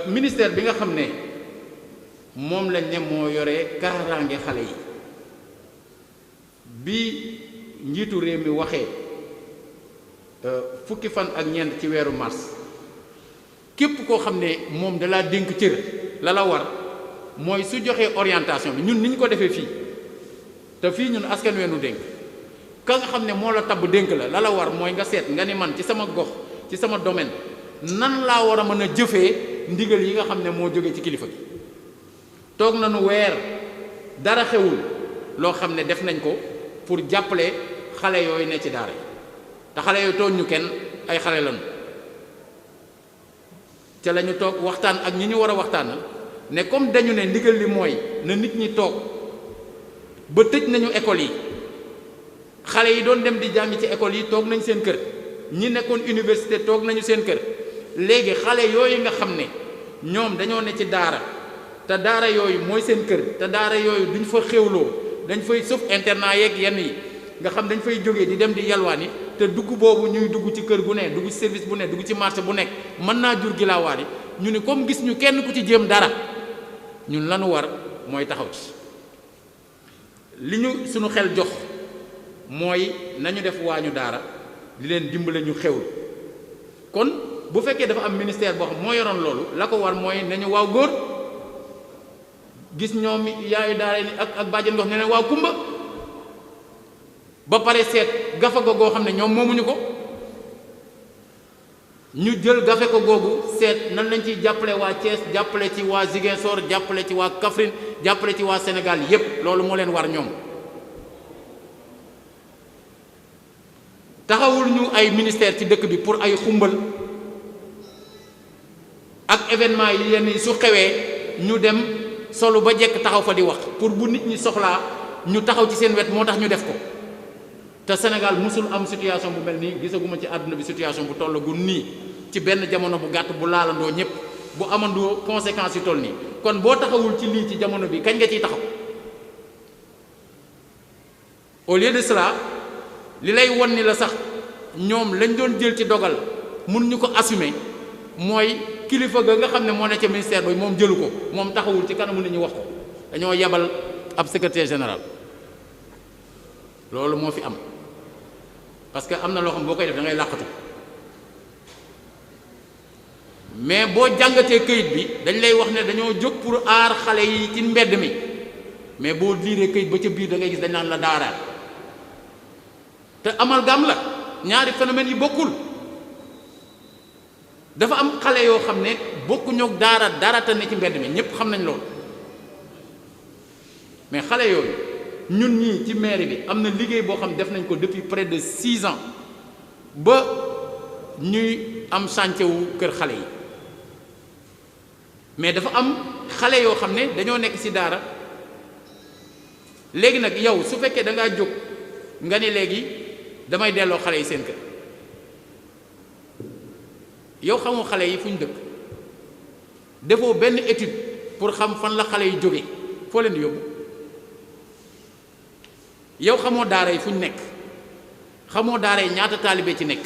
ministère bi nga xam ne moom lañ ne moo yore kaaraange xale yi bi njiitu réew mi waxee fukki fan ak ñeent ci weeru mars képp koo xam ne moom dalaa dénk cër la war mooy su joxee orientation bi ñun ni ñu ko defee fii te fii ñun askan weenu dénk ka nga xam ne moo la tabb dénk la war mooy nga seet nga ni man ci sama gox ci sama domaine nan laa war a mën a jëfee ndigal yi nga xam ne moo jóge ci kilifa gi toog nañu weer dara xewul loo xam ne def nañ ko pour jàppale xale yooyu ne ci daara te xale yooyu tooñ ñu kenn ay xale lañu ca la ñu toog waxtaan ak ñi ñu war a waxtaanal ne comme dañu ne ndigal li mooy na nit ñi toog ba tëj nañu école yi xale yi doon dem di jàng ci école yi toog nañ seen kër ñi nekkoon université toog nañu seen kër léegi xale yooyu nga xam ne ñoom dañoo ne ci daara te daara yooyu mooy seen kër te daara yooyu duñ fa xéwloo dañ fay sauf internat yeeg yenn yi nga xam dañ fay jógee di dem di yalwaani te dugg boobu ñuy dugg ci kër gu ne dugg ci service bu ne dugg ci marché bu nekk mën naa jur gilaawaat yi ñu ni comme gis ñu kenn ku ci jéem dara ñun lanu war mooy taxaw ci li ñu suñu xel jox mooy nañu def waañu daara di leen dimbale ñu xewlu kon bu fekkee dafa am ministère boo xam moo yoroon loolu la ko war mooy nañu waaw góor gis ñoom yaayu daara ni ak bàjjen ngox ne leen waaw kumba ba pare seet gafa ko goo xam ne ñoom moomuñu ko ñu jël gafe ko googu seet nan lañ ciy jàppale waa Thiès jàppale ci waa Ziguinchor jàppale ci waa Kaffrine jàppale ci waa Sénégal yépp loolu moo leen war ñoom taxawul ñu ay ministère ci dëkk bi pour ay xumbal ak événement yi yenn yi su xewee ñu dem solo ba jekk taxaw fa di wax pour bu nit ñi soxlaa ñu taxaw ci seen wet moo tax ñu def ko te Sénégal musul am situation bu mel nii gisaguma ci àdduna bi situation bu tollagul nii ci benn jamono bu gàtt bu laalandoo ñëpp bu amandoo conséquences yu toll nii kon boo taxawul ci lii ci jamono bi kañ nga ciy taxaw au lieu de cela li lay won ni la sax ñoom lañ doon jël ci dogal mun ñu ko assumer mooy kilifa ga nga xam ne moo ne ca ministère ba moom jëlu ko moom taxawul ci kanamu nit ñi wax ko dañoo yebal ab secrétaire général loolu moo fi am parce que am na loo xam boo koy def da ngay làqatu mais boo jàngatee këyit bi dañ lay wax ne dañoo jóg pour aar xale yi ci mbedd mi mais boo liiree këyit ba ca biir da ngay gis dañ naan la daara te amalgame la ñaari phénomènes yi bokkul dafa am xale yoo xam ne bokkuñu ak dara te ne ci mbedd mi ñëpp xam nañ loolu mais xale yooyu ñun ñii ci mairie bi am na liggéey boo xam def nañ ko depuis près de 6 ans ba ñuy am chantier wu kër xale yi mais dafa am xale yoo xam ne dañoo nekk ci daara léegi nag yow su fekkee da ngaa jóg nga ne léegi damay delloo xale yi seen kër yow xamoo xale yi fu ñu dëkk defoo benn étude pour xam fan la xale yi jóge foo leen di yóbbu yow xamoo daara yi fu ñu nekk xamoo daara yi ñaata taalibe ci nekk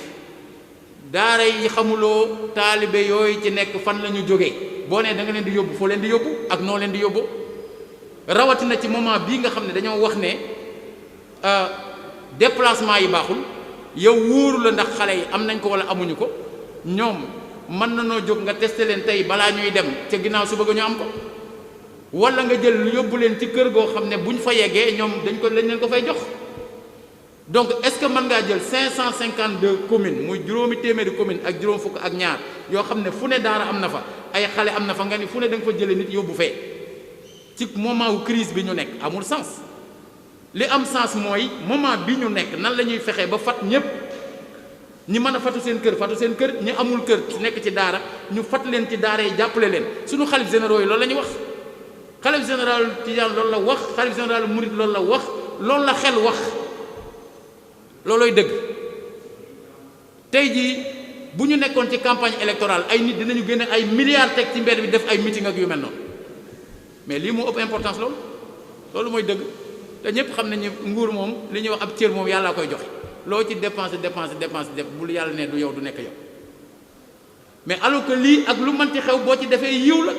daara yi xamuloo taalibe yooyu ci nekk fan la ñu jógee boo nee da nga leen di yóbbu foo leen di yóbbu ak noo leen di yóbbu rawatina ci moment bii nga xam ne dañoo wax ne déplacement yi baaxul yow wóoru la ndax xale yi am nañ ko wala amuñu ko ñoom mën na noo jóg nga testé leen tey balaa ñuy dem ca ginnaaw su bëgg ñu am ko wala nga jël yóbbu leen ci kër goo xam ne bu ñu fa yeggee ñoom lañ leen ko fay jox donc est-ce que mën ngaa jël 552 communes muy juróomi téeméeri commune ak juróom fukk ak ñaar yoo xam ne fu ne daara am na fa ay xale am na fa nga ni fu ne da nga fa jëlee nit yóbbu fee ci moment wu crise bi ñu nekk amul sens li am sens mooy moment bi ñu nekk nan la ñuy fexee ba fat ñépp ñi mën a fatu seen kër ñi amul kër nekk ci daara ñu fat leen ci daara yi jàppale leen suñu xalif généraux yi loolu la ñuy wax xalif général Tijaan loolu la wax xalif général Murid loolu la wax loolu la xel wax loolooy dëgg tey jii bu ñu nekkoon ci campagne électorale ay nit dinañu génne ay milliards teg ci mbedd bi def ay meeting ak yu mel noonu mais lii moo ëpp importance loolu mooy dëgg te ñëpp xam nañu nguur moom li ñuy wax ab cër moom yàllaa koy joxe loo ci dépensé def bul yàlla ne du yow du nekk yow mais alors que lii ak lu manti xew boo ci defee yiw la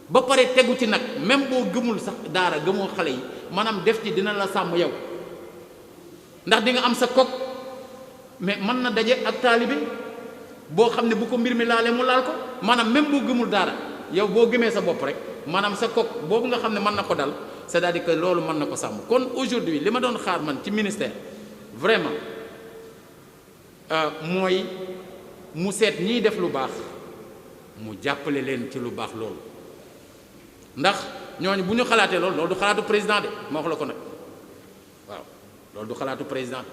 ba pare tegu ci nag même boo gëmul sax daara gëmoo xale yi maanaam def ci dina la sàmm yow ndax di nga am sa kok mais mën na daje ak taalibe boo xam ne bu ko mbir mi laalee mu laal ko maanaam même boo gëmul daara yow boo gëmee sa bopp rek maanaam sa kok boobu nga xam ne mën na ko dal c'est-à-dire que loolu mën na ko sàmm kon aujourd'hui li ma doon xaar man ci ministère vraiment mooy mu seet ñiy def lu baax mu jàppale leen ci lu baax loolu ndax ñooñu bu ñu xalaatee loolu du xalaatu président de ma wax la ko nag waaw loolu du xalaatu président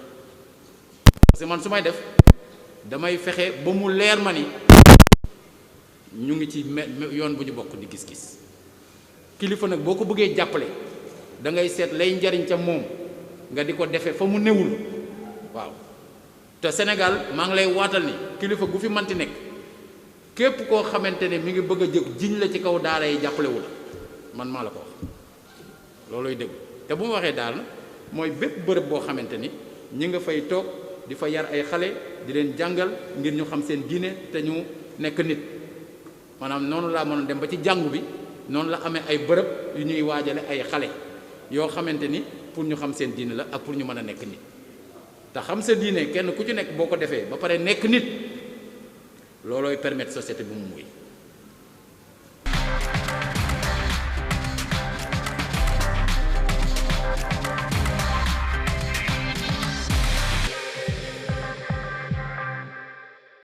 parce que man su may def damay fexe ba mu leer ma ni ñu ngi ci yoon bu ñu bokk di gis-gis kilifa nag boo ko bëggee jàppale da ngay seet lay njariñ ca moom nga di ko defee fa mu newul waaw te Sénégal maa ngi lay waatal ni kilifa gu fi manti nekk képp koo xamante ne mi ngi bëgg a jóg jiñ la ci kaw daara yi jàppalewu la man maa la ko wax looluy dëgg te bu ma waxee daara mooy bépp bërëb boo xamante ni ñi nga fay toog di fa yar ay xale di leen jàngal ngir ñu xam seen diine te ñu nekk nit maanaam noonu laa mën a dem ba ci jàngu bi noonu la amee ay bërëb yu ñuy waajale ay xale yoo xamante ni pour ñu xam seen diine la ak pour ñu mën a nekk nit te xam sa diine kenn ku ci nekk boo ko defee ba pare nekk nit loolooy permettre société bi mu muy